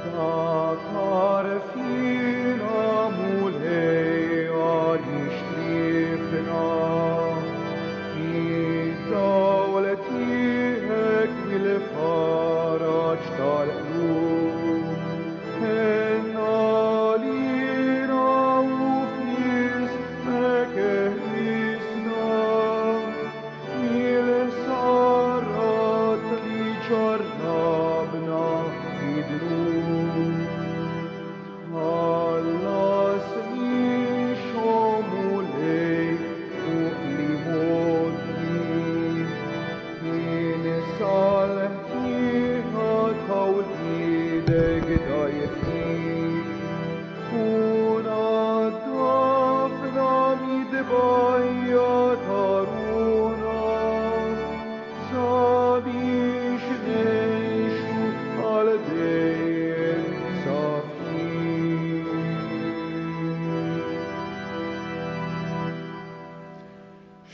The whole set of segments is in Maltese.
Ftakar fina Mulej għaliex tlifna. Id-dawl tiegħek bil-faraġ tal-qlub. Ħenn għalina u f'ismek eħlisna. Mill-ħsarat li ġarrabna fid-dnub. Tħallasniex, o Mulej, fuq l-imgħoddi. Insa l-ħtieħa ta' wliedek dgħajfin. U naddafna mid-tbajja ta' ruħna sabiex ngħixu għal dejjem safin.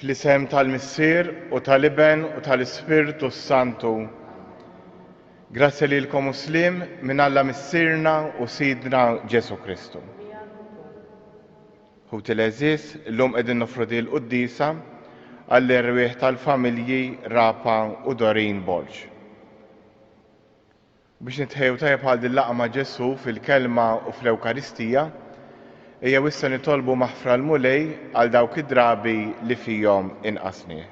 Fl-isem tal-Missier u tal-Iben u tal-Ispirtu s-Santu. Grazzja lilkom u sliem minn Alla Missierna u Sidna Ġesù Kristu. Ħuti l-għeżież, illum qegħdin noffru din il-quddiesa għall-erwieħ tal-familji Rapa u Doreen Borg. U biex nitħejjew tajjeb għal din laqgħa ma' Ġesù fil-Kelma u fl-Ewkaristija, ejjew issa nitolbu maħfra l-Mulej għal dawk id-drabi li fihom inqasnieh.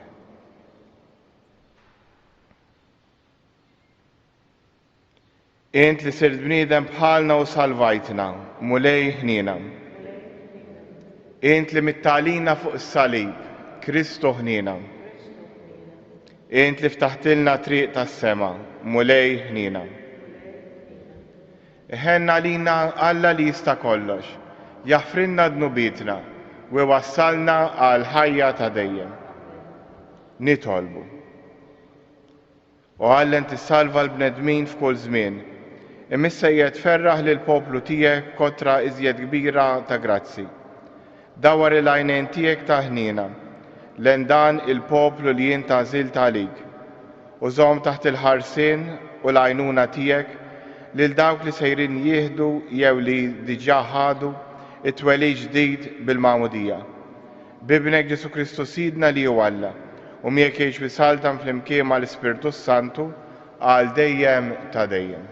Int li sirt bniedem bħalna u salvajtna, Mulej ħniena. Int li mitt għalina fuq is-salib, Kristu ħniena. Int li ftaħtilna triq tas-sema, Mulej ħniena. Iħenn għalina Alla li jista' kollox, jaħfrilna dnubietna u iwassalna għall-ħajja ta' dejjem. Nitolbu. O Alla int issalva l-bnedmin f'kull żmien, imma issa qiegħed tferraħ lill-poplu tiegħek b'kotra iżjed kbira ta' grazzi. Dawwar il-għajnejn tiegħek ta' ħniena lejn dan il-poplu li int għażilt għalik, u żomm taħt il-ħarsien u l-għajnuna tiegħek lil dawk li sejrin jieħdu jew li diġà ħadu t-twelid ġdid bil-magħmudija. B'Ibnek Ġesù Kristu Sidna li hu Alla, u miegħek jgħix u jsaltan flimkien mal-Ispirtu s-Santu għal dejjem ta' dejjem.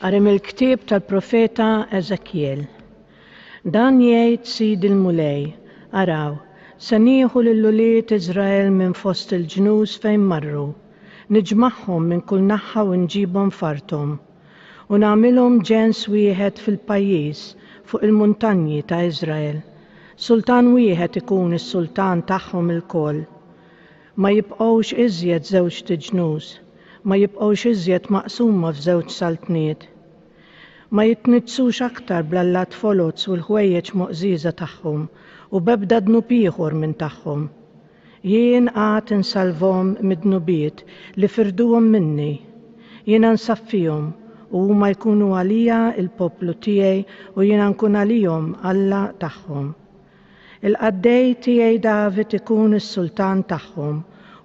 Qari mill-ktieb tal-profeta Eżekjel. Dan jgħid Sid il-Mulej, Araw, se nieħu lil ulied Iżrael minn fost il-ġnus fejn marru, Niġmagħhom minn kull naħa u nġibhom f'arthom, u nagħmilhom ġens wieħed fil-pajjiż fuq il-muntanji ta' Iżrael. Sultan wieħed ikun is-sultan tagħhom ilkoll. Ma jibqgħux iżjed żewġt iġnus, ma jibqgħux iżjed maqsuma f'żewġ saltniet. Ma jitniġġsux aktar bl-allat foloz u l-ħwejjeġ moqżieża tagħhom u b'ebda dnub ieħor minn tagħhom. Jien għad insalvhom mid-dnubiet li firduhom minni. Jiena nsaffihom, u huma jkunu għalija l-poplu tiegħi u jiena nkun għalihom Alla tagħhom. Il-qaddej tiegħi David ikun is-sultan tagħhom,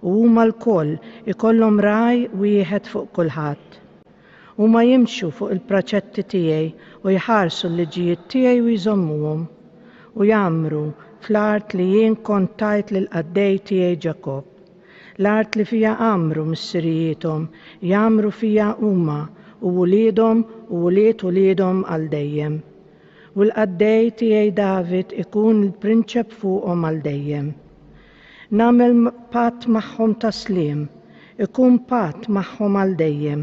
u huma lkoll ikollhom ragħaj wieħed fuq kulħadd. Huma jimxu fuq il-praċetti tiegħi u jħarsu l-liġijiet tiegħi u jżommuhom, u jgħammru fl-art li jien kont tajt lill-qaddej tiegħi Ġakobb. L-art li fiha għammru missirijiethom, jgħammru fiha huma u wliedhom u wlied uliedhom għal dejjem. U l-qaddej tiegħi David ikun il-prinċep fuqhom għal dejjem. Nagħmel patt magħhom ta' sliem, ikun patt magħhom għal dejjem.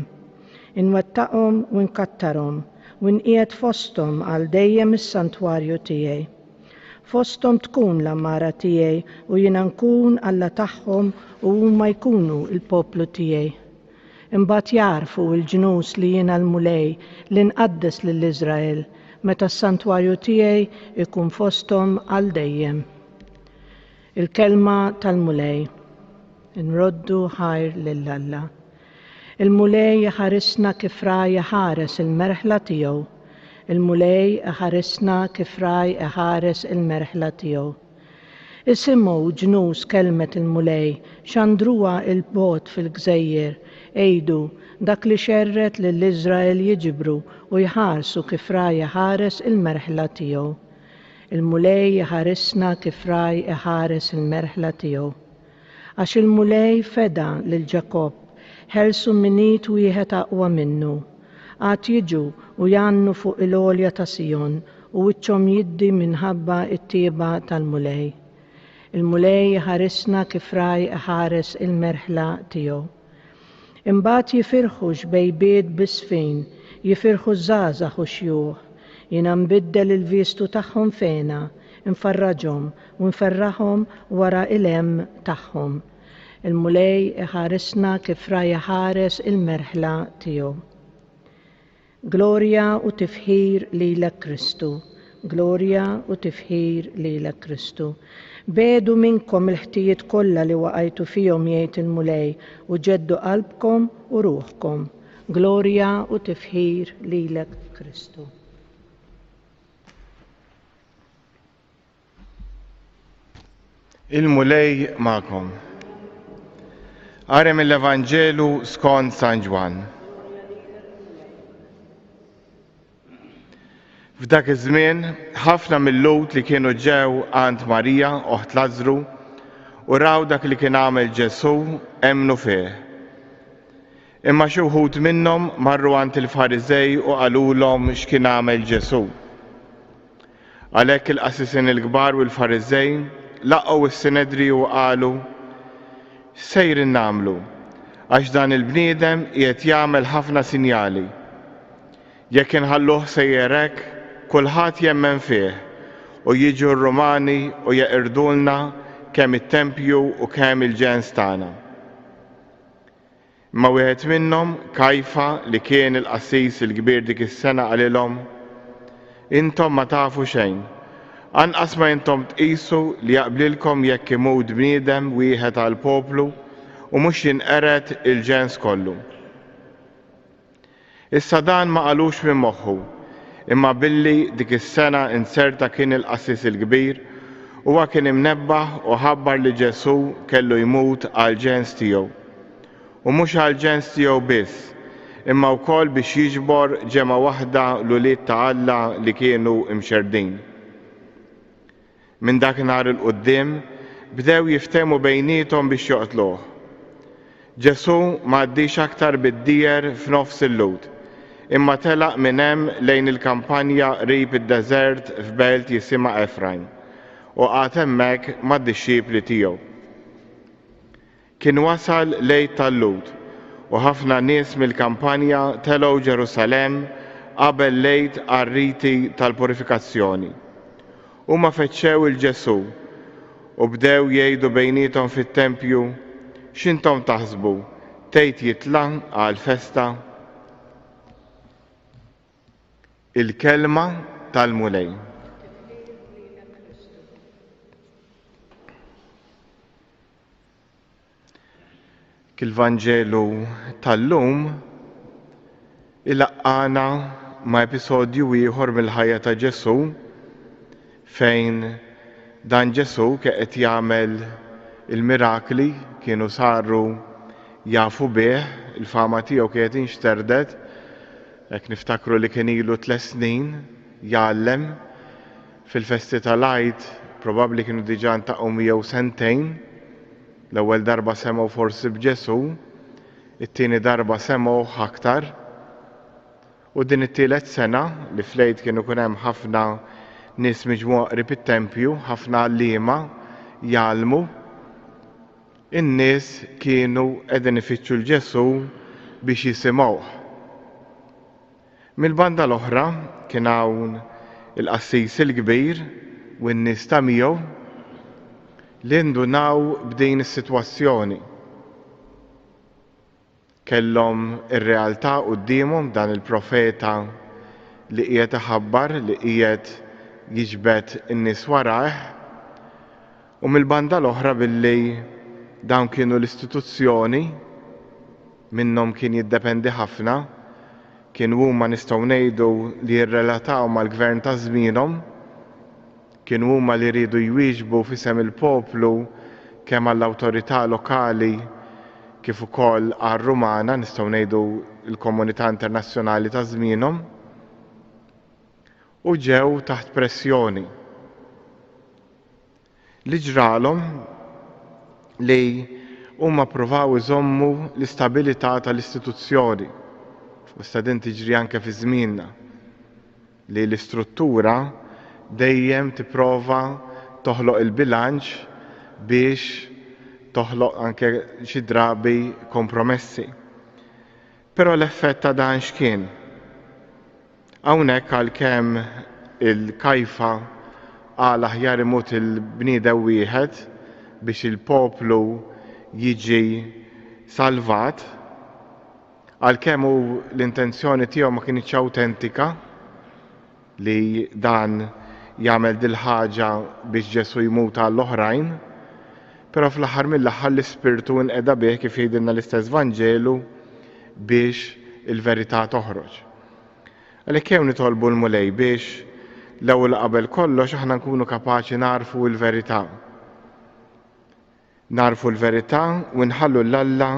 Inwettaqhom u nkattarhom, u nqiegħed fosthom għal dejjem is-santwarju tiegħi. Fosthom tkun l-għamara tiegħi u jiena nkun Alla tagħhom u huma jkunu l-poplu tiegħi. Imbagħad jagħrfu l-ġnus li jiena l-Mulej li nqaddes lil Iżrael, meta s-santwarju tiegħi jkun fosthom għal dejjem. Il-kelma tal-Mulej. Inroddu ħajr lil Alla. Il-Mulej iħarisna kif ragħaj iħares il-merħla tiegħu. Il-Mulej iħarisna kif ragħaj iħares il-merħla tiegħu. Isimgħu, ġnus, kelmet il-Mulej, xandruha 'l bogħod fil-gżejjer, għidu, Dak li xerred lil Iżrael jiġbru u jħarsu kif ragħaj iħares il-merħla tiegħu. Il-Mulej iħarisna kif ragħaj iħares il-merħla tiegħu. Għax il-Mulej feda lil Ġakobb, ħelsu minn id wieħed aqwa minnu. Għad jiġu u jgħannu fuq il-għolja ta' Sijon u wiċċhom jiddi minħabba t-tjieba tal-Mulej. Il-Mulej iħarisna kif ragħaj iħares il-merħla tiegħu. Imbagħad jifirħu xbejbiet bis-sfin, jifirħu żgħażagħ u xjuħ. Jiena nbiddel il-vistu tagħhom f'hena, infarraġhom u nferraħhom wara il-hemm tagħhom. Il-Mulej iħarisna kif ragħaj iħares il-merħla tiegħu. Glorja u tifħir lilek Kristu. Glorja u tifħir lilek Kristu. Begħdu minnkom il-ħtijiet kollha li waqajtu fihom jgħid il-Mulej u ġeddu qalbkom u ruħkom. Glorja u tifħir lilek Kristu. Il-Mulej magħkom. Qari mill-Evanġelu skont San Ġwann. F'dak iż-żmien, ħafna mil-Lhud li kienu ġew għand Marija, oħt Lazzru, u raw dak li kien għamel Ġesù, emmnu fih. Imma xi wħud minnhom marru għand il-Fariżej u qalulhom x'kien għamel Ġesù. Għalhekk il-qassisin il-kbar u l-Fariżej laqgħu s-Sinedriju u qalu, X'sejrin nagħmlu, għax dan il-bniedem qiegħed jagħmel ħafna sinjali? Jekk inħalluh sejjer hekk, kulħadd jemmen fih, u jiġu r-Rumani u jeqirdulna kemm it-tempju u kemm il-ġens tagħna. Imma wieħed minnhom, Kajfa, li kien il-qassis il-kbir dik is-sena qalilhom, Intom ma tafu xejn, anqas ma intom tqisu li jaqblilkom jekk imut bniedem wieħed għall-poplu u mhux jinqered il-ġens kollu. Issa dan ma qalux minn moħħu, imma billi dik is-sena inzerta kien il-qassis il-kbir, huwa kien imnebbaħ u ħabbar li Ġesù kellu jmut għall-ġens tiegħu. U mhux għall-ġens tiegħu biss, imma wkoll biex jiġbor ġemgħa waħda l-ulied ta' Alla li kienu mxerrdin. Minn dakinhar 'il quddiem bdew jiftehmu bejniethom biex joqtluh. Ġesù ma għaddiex aktar bid-dieher f'nofs il-Lhud, imma telaq minn hemm lejn il-kampanja qrib id-deżert f'belt jisimha Efrajm, u qagħad hemmhekk mad-dixxipli tiegħu. Kien wasal l-Għid tal-Lhud, u ħafna nies mill-kampanja telgħu Ġerusalemm qabel l-Għid għar-riti tal-purifikazzjoni. Huma fettxew 'il Ġesù, u bdew jgħidu bejniethom fit-tempju, X'intom taħsbu, tgħid jitla' għall-festa? Il-Kelma tal-Mulej. Il-Vanġelu tal-lum ilaqqana ma' episodju ieħor mill-ħajja ta' Ġesù fejn dan Ġesù kien qed jagħmel il-mirakli kienu saru jafu bih, il-fama tiegħu kienet inxterdet, hekk niftakru li kien ilu tles snin jgħallem Fil-festi tal-Għid probabbli kienu diġà ntaqgħu miegħu sentejn. L-ewwel darba semgħu forsi b'Ġesù, it-tieni darba semgħuh aktar. U din it-tielet sena, li fl-Għid kien ikun hemm ħafna nies miġmugħa qrib it-tempju, ħafna għalliema jgħallmu, in-nies kienu qegħdin ifittxu 'l Ġesù biex jisimgħuh. Mill-banda l-oħra kien hawn il-qassis il-kbir u n-nies ta' miegħu li ndunaw b'din is-sitwazzjoni. Kellhom ir-realtà quddiemhom dan il-profeta li qiegħed iħabbar, li qiegħed jiġbed in-nies warajh, u mill-banda l-oħra billi dawn kienu l-istituzzjoni, minnhom kien jiddependi ħafna, kienu huma nistgħu ngħidu li jirrelataw mal-gvern ta' żmienhom. Kienu huma li riedu jwieġbu f'isem il-poplu kemm għall-awtorità lokali kif ukoll għar-Rumana, nistgħu ngħidu l-komunità internazzjonali ta' żmienhom, u ġew taħt pressjoni. Li ġralhom li huma ppruvaw iżommu l-istabilità tal-istituzzjoni. U issa din tiġri anke fi żmienna li l-istruttura dejjem tipprova toħloq il-bilanċ biex toħloq anke xi drabi kompromessi. Però l-effett ta' dan x'kien? Hawnhekk għalkemm il-Kajfa qal aħjar imut il-bniedem wieħed biex il-poplu jiġi salvat, għalkemm hu l-intenzjoni tiegħu ma kinitx awtentika li dan jagħmel dil-ħaġa biex Ġesù jmut għall-oħrajn, però fl-aħħar mill-aħħar l-Ispirtu inqeda bih kif jgħidilna l-istess Vanġelu biex il-verità toħroġ. Għalhekk jew nitolbu l-Mulej biex l-ewwel qabel kollox aħna nkunu kapaċi nagħrfu l-verità. Nagħrfu l-verità u nħallu 'l Alla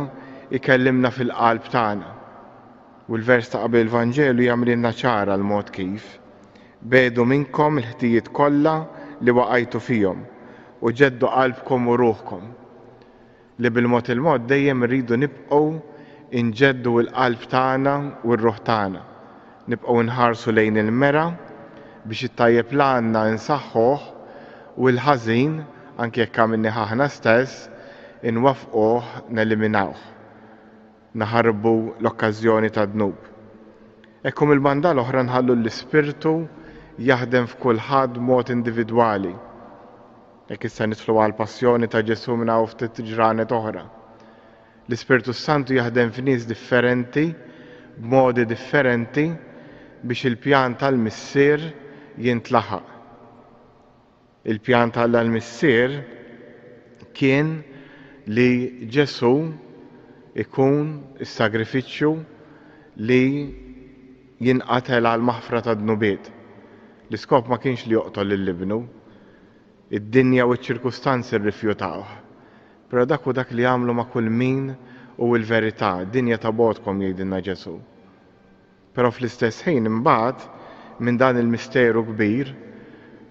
jkellimna fil-qalb tagħna. U l-vers ta' qabel il-Vanġelu jagħmlilna ċara l-mod kif. Begħdu minnkom il-ħtijiet kollha li waqajtu fihom u ġeddu qalbkom u ruħkom. Li bil-mod il-mod dejjem irridu nibqgħu inġeddu l-qalb tagħna u r-ruħ tagħna. Nibqgħu nħarsu lejn il-mera biex it-tajjeb l għandna insaħħuh u l-ħażin, anki jekk għamilnih aħna stess, inwaffquh neliminawh. Naħarbu l-okkażjoni tad-dnub. Hekk u mill-banda l-oħra nħallu l-Ispirtu jaħdem f'kulħadd b'mod individwali. Hekk issa nidħlu għall-Passjoni ta' Ġesù minn hawn ftit ġranet oħra. L-Ispirtu s-Santu jaħdem f'nies differenti, b'modi differenti biex il-pjan tal-Missier jintlaħaq. Il-pjan ta' Alla l-Missier kien li Ġesù ikun is-sagrifiċċju li jinqatel għall-maħfra tad-dnubiet. L-iskop ma kienx li joqtol lil ibnu. Id-dinja u ċ-ċirkustanzi rrifjutawh. Però dak hu dak li għamlu ma' kull min hu l-verità, id-dinja tobgħodkom jgħidilna Ġesù. Però fl-istess ħin imbagħad minn dan il-misteru kbir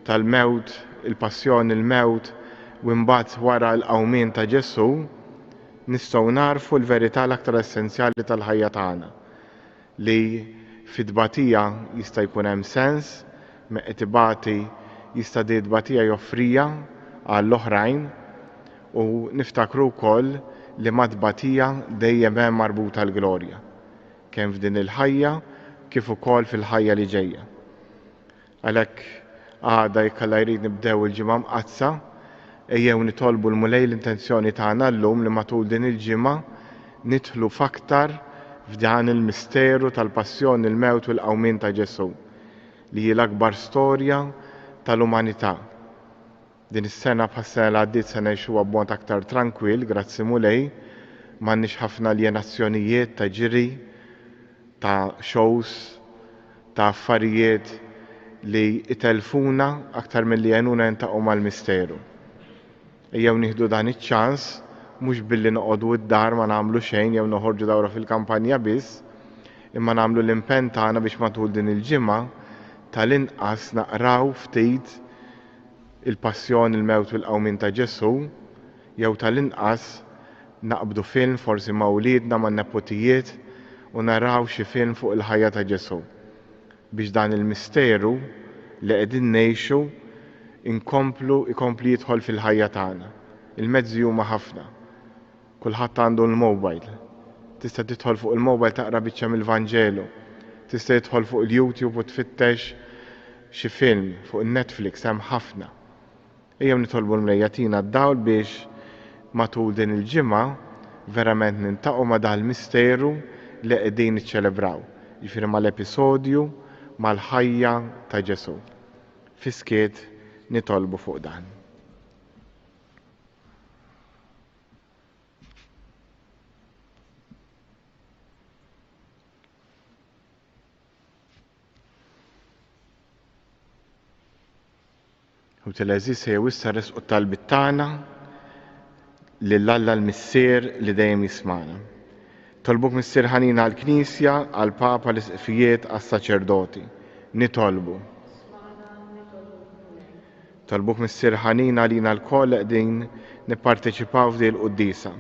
tal-mewt, il-passjoni, il-mewt u imbagħad wara l-qawmien ta' Ġesù, nistgħu nagħrfu l-verità l-aktar essenzjali tal-ħajja tagħna. li fit-tbatija jista' jkun hemm sens, min qed ibati jista' din it-tbatija joffriha għall-oħrajn u niftakru wkoll li mat-tbatija dejjem hemm marbuta l-glorja, kemm f'din il-ħajja kif ukoll fil-ħajja li ġejja. Għalhekk għada jekk Alla jrid nibdew il-Ġimgħa Mqaddsa, ejjew nitolbu l-Mulej l-intenzjoni tagħna llum li matul din il-ġimgħa nidħlu f'aktar f'dan il-misteru tal-passjoni, il-mewt u l-qawmien ta' Ġesù, li hi l-akbar storja tal-umanità. Din is-sena bħas-sena li għaddiet se ngħixuha b'mod aktar trankwill, grazzi Mulej, m'għandniex ħafna aljenazzjonijiet ta' ġiri, ta' shows, ta' affarijiet li jtellfuna aktar milli jgħinuna niltaqgħu mal-misteru. Ejjew nieħdu dan iċ-ċans mhux billi noqogħdu d-dar ma nagħmlu xejn jew noħorġu dawra fil-kampanja biss, imma nagħmlu l-impenn tagħna biex matul din il-ġimgħa tal-inqas naqraw ftit il-passjoni, il-mewt u l-qawmien ta' Ġesù, jew tal-inqas naqbdu film forsi ma' wliedna, man-neputijiet u naraw xi film fuq il-ħajja ta' Ġesù biex dan il-misteru li qegħdin ngħixu inkomplu ikompli jidħol fil-ħajja tagħna. Il-mezzi huma ħafna. Kulħadd għandu l-mobile. Tista' tidħol fuq il-mobile taqra biċċa mill-Vanġelu. Tista' tidħol fuq il-YouTube u tfittex xi film fuq in-Netflix hemm ħafna. Ejjew nitolbu l-Mulej jagħtina d-dawl biex matul din il-ġimgħa verament nintaqgħu ma' dal-misteru li qegħdin niċċelebraw, jiġifieri mal-episodju, mal-ħajja ta' Ġesù. Fis-skiet nitolbu fuq dan. Ħuti l-għeżież ejjew issa ressqu t-talbiet tagħna lil Alla l-Missier li dejjem jismagħna. Tolbuk Missier ħanin għall-Knisja, għall-Papa, l-Isqfijiet, għas-saċerdoti. Nitolbu. Tolbuk Missier ħanin għalina lkoll li qegħdin nipparteċipaw f'din il-quddiesa.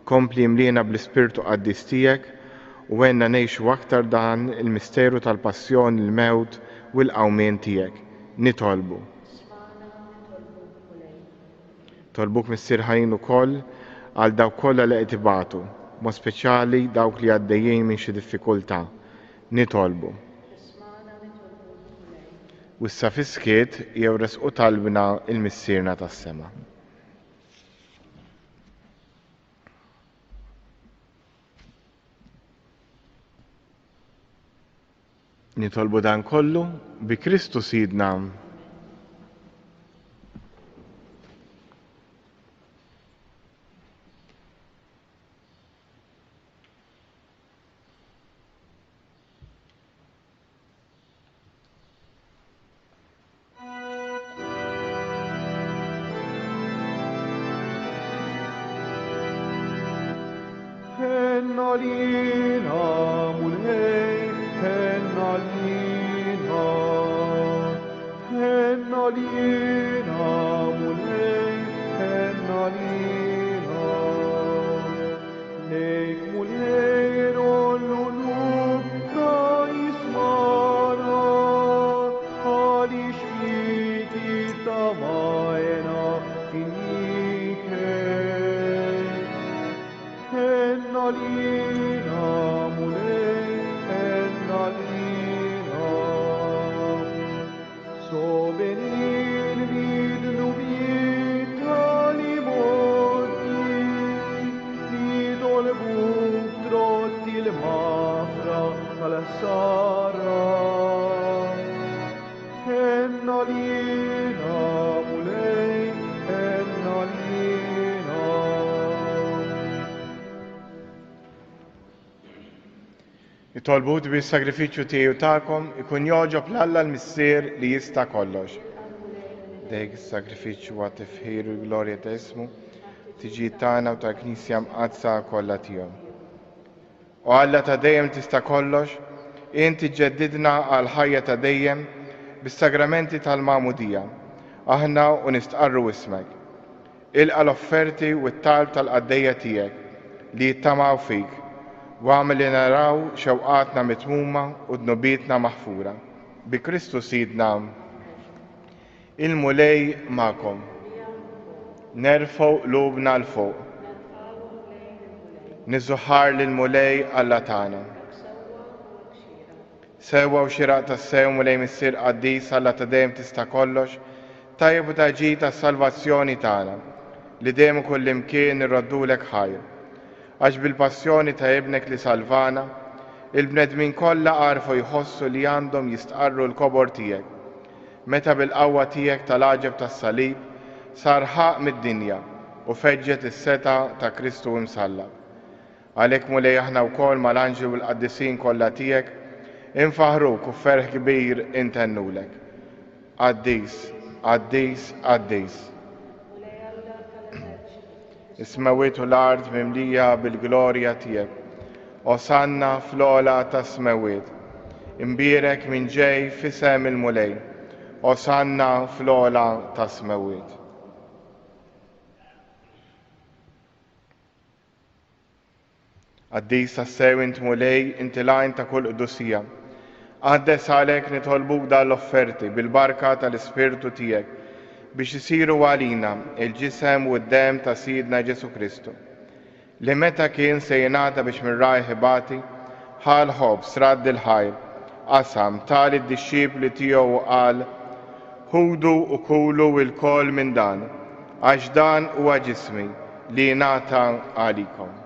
Kompli imliena bl-Ispirtu Qaddis tiegħek u għenna ngħixu aktar dan il-misteru tal-passjoni, il-mewt u l-qawmien tiegħek. Nitolbu. Ismagħna nitolbuk, Mulej. Nitolbuk Missier ħanin ukoll għal dawk kollha li qed ibatu, b'mod speċjali dawk li għaddejjin minn xi diffikultà. Nitolbu. Ismagħna nitolbuk, Mulej. U issa fis-skiet jew resqu talbna 'l Missierna tas-sema. Nitolbu dan kollu bi Kristu Sidna. Nitolbu bi sagrifiċċju tiegħi u tagħkom ikun jogħġob 'l Alla l-Missier li jista' kollox. Dejk is-sagrifiċċju għat tifħir u l-glorja ta' ismu, tiġi tagħna u tal-Knisja mqaddsa kollha tiegħu. O Alla ta' dejjem tista' kollox, int iġġeddidna għall-ħajja ta' dejjem bis-sagramenti tal-magħmudija, aħna u nistqarru ismek. Ilqa' l-offerti u t-talb tal-qaddejja tiegħek li jittamaw fik, u agħmel li naraw xewqatna mitmuma u dnubietna maħfura. Bi Kristu Sidna. Il-Mulej magħkom. Nerfgħu qlubna 'l fuq. Niżżu ħar lill-Mulej Alla tagħna. Sewwa u xieraq tassew, Mulej Missier qaddis, Alla ta' dejjem tista' kollox, tajjeb u ta' ġid għas-salvazzjoni tagħna, li dejjem u kullimkien nirroddulek ħajr. Għax bil-passjoni ta' Ibnek li salvana, il-bnedmin kollha għarfu jħossu li għandhom jistqarru l-kobor tiegħek, meta bil-qawwa tiegħek tal-għaġeb tas-salib sar ħaqq mid-dinja u feġġet is-setgħa ta' Kristu imsallab. Għalhekk, Mulej, aħna wkoll mal-anġli u l-qaddisin kollha tiegħek infaħħruk u f'ferħ kbir intennulek. Qaddis, qaddis, qaddis. Is-smewwiet u l-art mimlija bil-glorja tiegħek. Osanna fl-ogħla tas-smewwiet. Imbierek min ġej f'isem il-Mulej. Osanna fl-ogħla tas-smewwiet. Qaddis tassew int Mulej, inti l-għajn ta' kull qdusija. Qaddes għalhekk nitolbuk dan l-offerti bil-barka tal-Ispirtu tiegħek biex isiru għalina il-ġisem u d-demm ta' Sidna Ġesù Kristu, li meta kien se jingħata biex minn rajh ibati, ħa l-ħobż, radd il-ħajr, qasam, ta lid-dixxipli tiegħu u qal, Ħudu u kulu ilkoll minn dan, għax dan huwa ġismi li jingħata għalikom.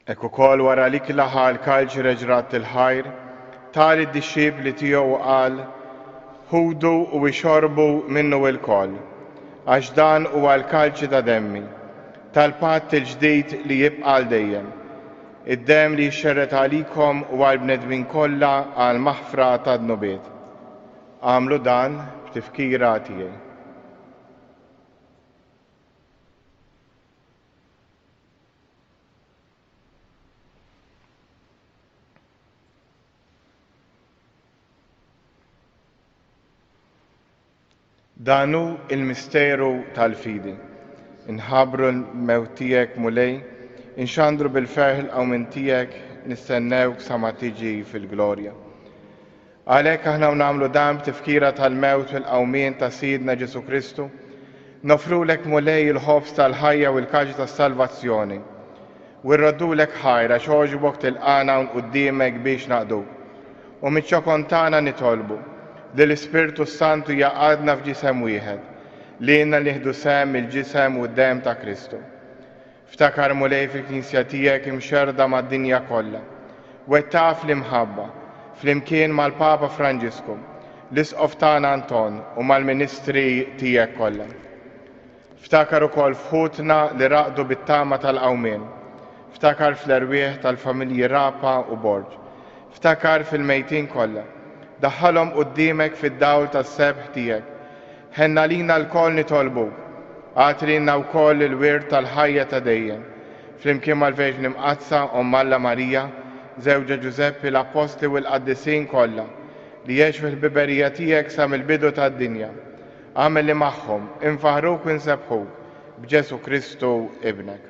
Hekk ukoll wara l-ikla ħa l-kalċi reġ' radd il-ħajr, ta lid-dixxipli tiegħu u qal, Ħudu u ixorbu minnu ilkoll, għax dan huwa l-kalċi ta' demmi, tal-patt il-ġdid li jibqa' għal dejjem, id-demm li jixxerred għalikom u għall-bnedmin kollha għall-maħfra tad-dnubiet. Agħmlu dan b'tifkira tiegħi. Dan hu l-misteru tal-fidi. Inħabbru l-mewt tiegħek, Mulej, inxandru bil-ferħ il-qawmien tiegħek, nistennewk sa ma tiġi fil-glorja. Għalhekk aħna u nagħmlu dan b'tifkira tal-mewt u l-qawmien ta' Sidna Ġesù Kristu, noffrulek Mulej il-ħobż tal-ħajja u l-kaġi tas-salvazzjoni. U rroddulek ħajr għax għoġbok tilqagħna hawn quddiemek biex naqduk. U miċ-ċokon tagħna nitolbu li l-Ispirtu s-Santu jgħaqqadna f'ġisem wieħed, lilna li nieħdu sehem mill-ġisem u d-demm ta' Kristu. Ftakar, Mulej, fil-Knisja tiegħek imxerrda mad-dinja kollha. Wettaqha fl-imħabba, flimkien mal-Papa Franġisku, l-Isqof tagħna Anton u mal-ministri tiegħek kollha. Ftakar ukoll f'ħutna li raqdu bit-tama tal-qawmien. Ftakar fl-erwieħ tal-familji Rapa u Borg. Ftakar fil-mejtin kollha. Daħħalhom quddiemek fid-dawl tas-sebħ tiegħek. Ħenn għalina lkoll nitolbuk. Agħti lilna wkoll il-wirt tal-ħajja ta' dejjem. Flimkien mal-Verġni Mqaddsa, Omm Alla Marija, żewġha Ġużeppi, l-Appostli u l-qaddisin kollha, li għexu fil-ħbiberija tiegħek sa mill-bidu tad-dinja. Agħmel li magħhom infaħħruk u nsebbħuk b'Ġesù Kristu Ibnek.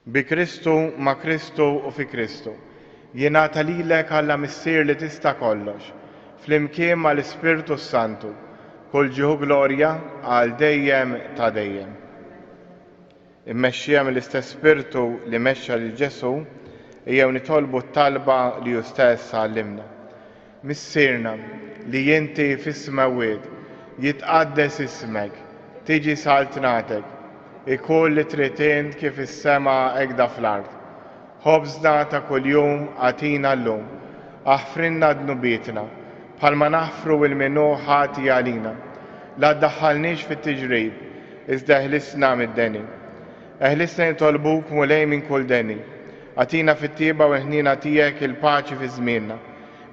Bi Kristu, ma' Kristu u fi Kristu, jingħata lilek Alla Missier li tista' kollox, flimkien mal-Ispirtu s-Santu, kull ġieħ u glorja għal dejjem ta' dejjem. Immexxija mill-istess Spirtu li mexxa lil Ġesù, ejjew nitolbu t-talba li hu stess għallimna. Missierna, li inti fis-smewwiet, jitqaddes ismek, tiġi saltnatek, ikun li trid int kif fis-sema hekda fl-art. Ħobżna ta' kuljum agħtina llum. Aħfrilna dnubietna, bħalma naħfru 'l min hu ħati għalina. La ddaħħalniex fit-tiġrib, iżda eħlisna mid-deni. Eħlisna nitolbuk, Mulej, minn kull deni. Agħtina fit-tjieba u l-ħniena tiegħek il-paċi fi żmienna,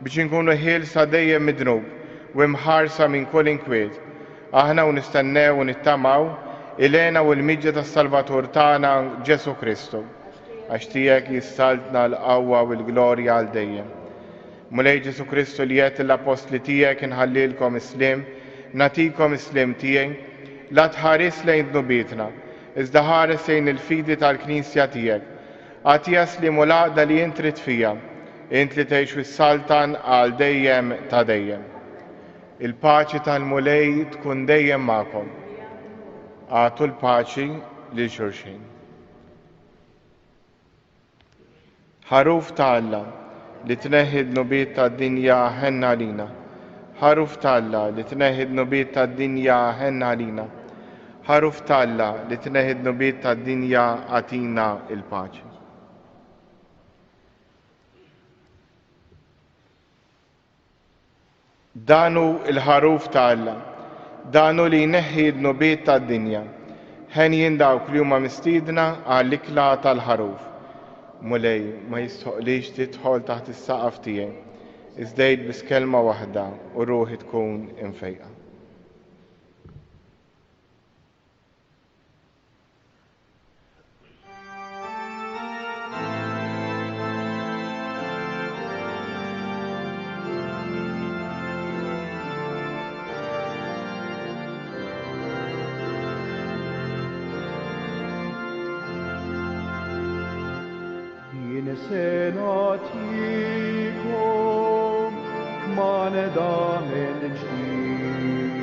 biex inkunu ħielsa dejjem mid-dnub u imħarsa minn kull inkwiet, aħna u nistennew u nittamaw il-hena u l-miġja tas-Salvatur tagħna Ġesù Kristu. Għax tiegħek hi s-saltna, l-qawwa u l-glorja għal dejjem. Mulej Ġesù Kristu li għedt lill-appostli tiegħek inħallilkom is-sliem, nagħtikom is-sliem tiegħi, la tħares lejn dnubietna, iżda ħares lejn il-fidi tal-Knisja tiegħek. Agħtiha s-sliem u l-għaqda li int trid fiha, int li tgħix u ssaltan għal dejjem ta' dejjem. Il-paċi tal-Mulej tkun dejjem magħkom. Agħtu l-paċi lil xulxin. Ħaruf ta' Alla, li tneħħi d-dnubiet tad-dinja, ħenn għalina. Ħaruf ta' Alla, li tneħħi d-dnubiet tad-dinja, ħenn għalina. Ħaruf ta' Alla, li tneħħi d-dnubiet tad-dinja, agħtina l-paċi. Dan hu l-Ħaruf ta' Alla. Dan hu li jneħħi d-dnubiet tad-dinja. Henjin dawk li huma mistiedna għall-ikla tal-Ħaruf. Mulej, ma jistħoqqlix tidħol taħt is-saqaf tiegħi, iżda għid biss kelma waħda u ruħi tkun imfejqa. Jien se nagħtikom kmandament ġdid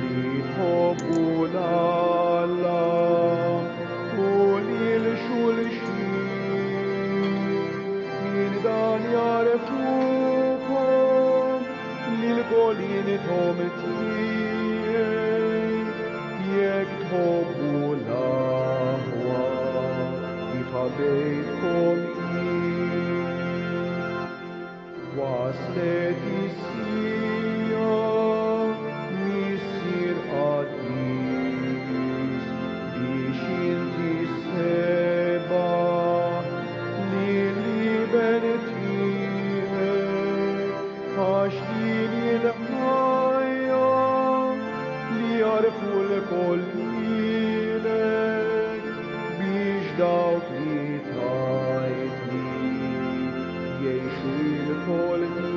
li tħobbu 'l Alla u lil xulxin. Minn dan jagħrfukom li lkoll intom tiegħi jekk tħobbu l-aħwa kif ħabbejtkom jien. Waslet is-siegħa, Missier qaddis, biex inti ssebbaħ lill-Iben tiegħek, għax din hi l-ħajja li jagħrfu lkoll lilek, biex dawk li tajtni jgħixu lkoll miegħek.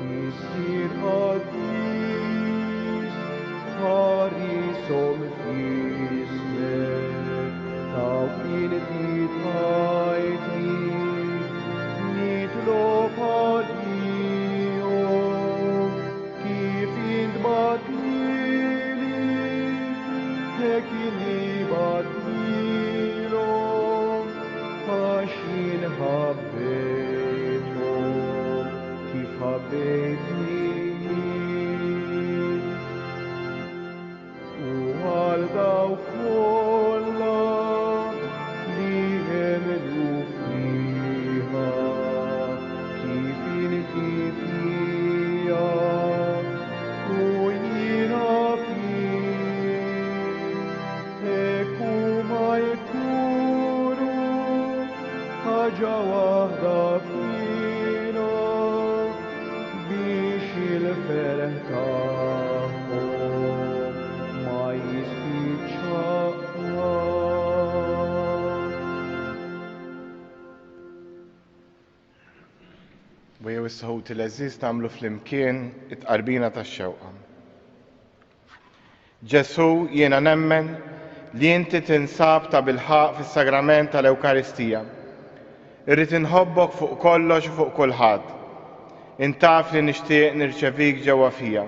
Missier qaddis, ħarishom f'ismek, dawk li inti tajtni, nitlob għalihom, kif int bgħatt lili, hekk jien nibgħat lilhom, għax jien ħabbejthom kif ħabbejtni int. U għal dawk kollha li emmnu fiha, kif inti fija u jiena fik, hekk huma jkunu ħaġa waħda fina, biex il-ferħ tagħhom ma jispiċċa qatt. Ejjew issa ħuti l-għeżież nagħmlu flimkien it-tqarbina tax-xewqa. Ġesù, jiena nemmen li inti tinsab tabilħaqq fis-sagrament tal-Ewkaristija. Irrid inħobbok fuq kollox u fuq kulħadd. Int taf li nixtieq nirċevik ġewwa fija.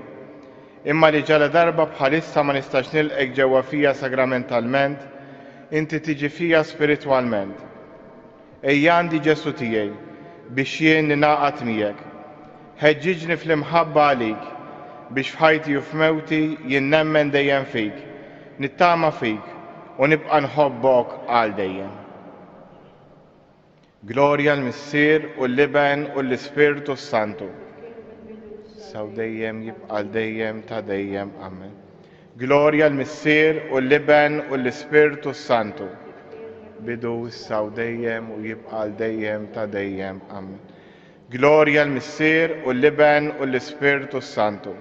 Imma li ġaladarba bħalissa ma nistax nilqgħek ġewwa fija sagramentalment, inti tiġi fija spiritwalment. Ejja għandi Ġesù tiegħi, biex jien ningħaqad miegħek. Ħeġġiġni fl-imħabba għalik, biex f'ħajti u f'mewti jien nemmen dejjem fik, nittama fik, u nibqa' nħobbok għal dejjem. Glorja l-Missier u l-Iben u l-Ispirtu s-Santu. Issa u dejjem jibqa' għal dejjem ta' dejjem. Amen. Glorja l-Missier u l-Iben u l-Ispirtu s-Santu. Bidu issa u dejjem u jibqa' għal dejjem ta' dejjem. Amen. Glorja l-Missier u l-Iben u l-Ispirtu s-Santu.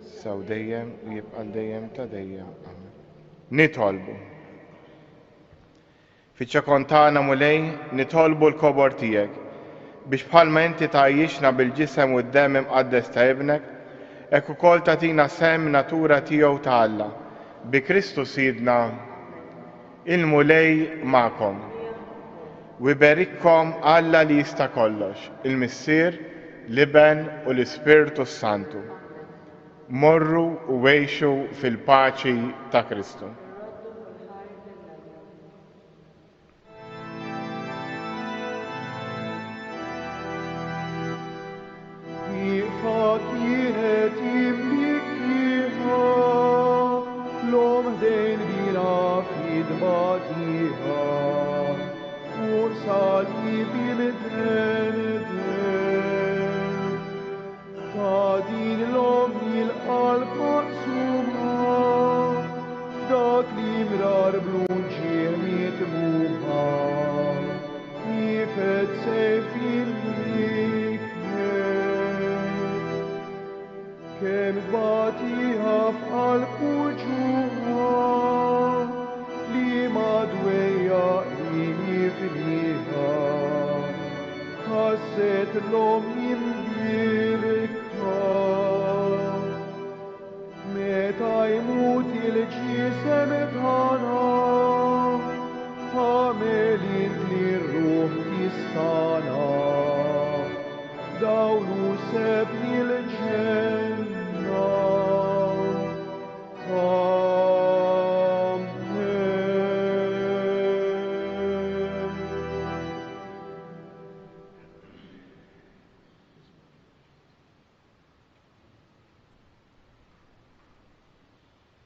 Issa u dejjem u jibqa' għal dejjem ta' dejjem. Amen. Nitolbu. Fiċ-ċokon tagħna, Mulej, nitolbu l-kobor tiegħek, biex bħalma inti tgħajjixna bil-ġisem u d-demm imqaddes ta' Ibnek, hekk ukoll tagħtina sehem min-natura tiegħu ta' Alla. Bi Kristu Sidna. Il-Mulej magħkom. U iberikkom Alla li jista' kollox, il-Missier, l-Iben u l-Ispirtu s-Santu. Morru u għixu fil-paċi ta' Kristu. Wieqfa kienet imbikkieha l-omm ħdejn bina f'jidbatiha fuq salib imdendel. Ta' din l-omm hi l-qalb maqsuma f'dak li mrar blu.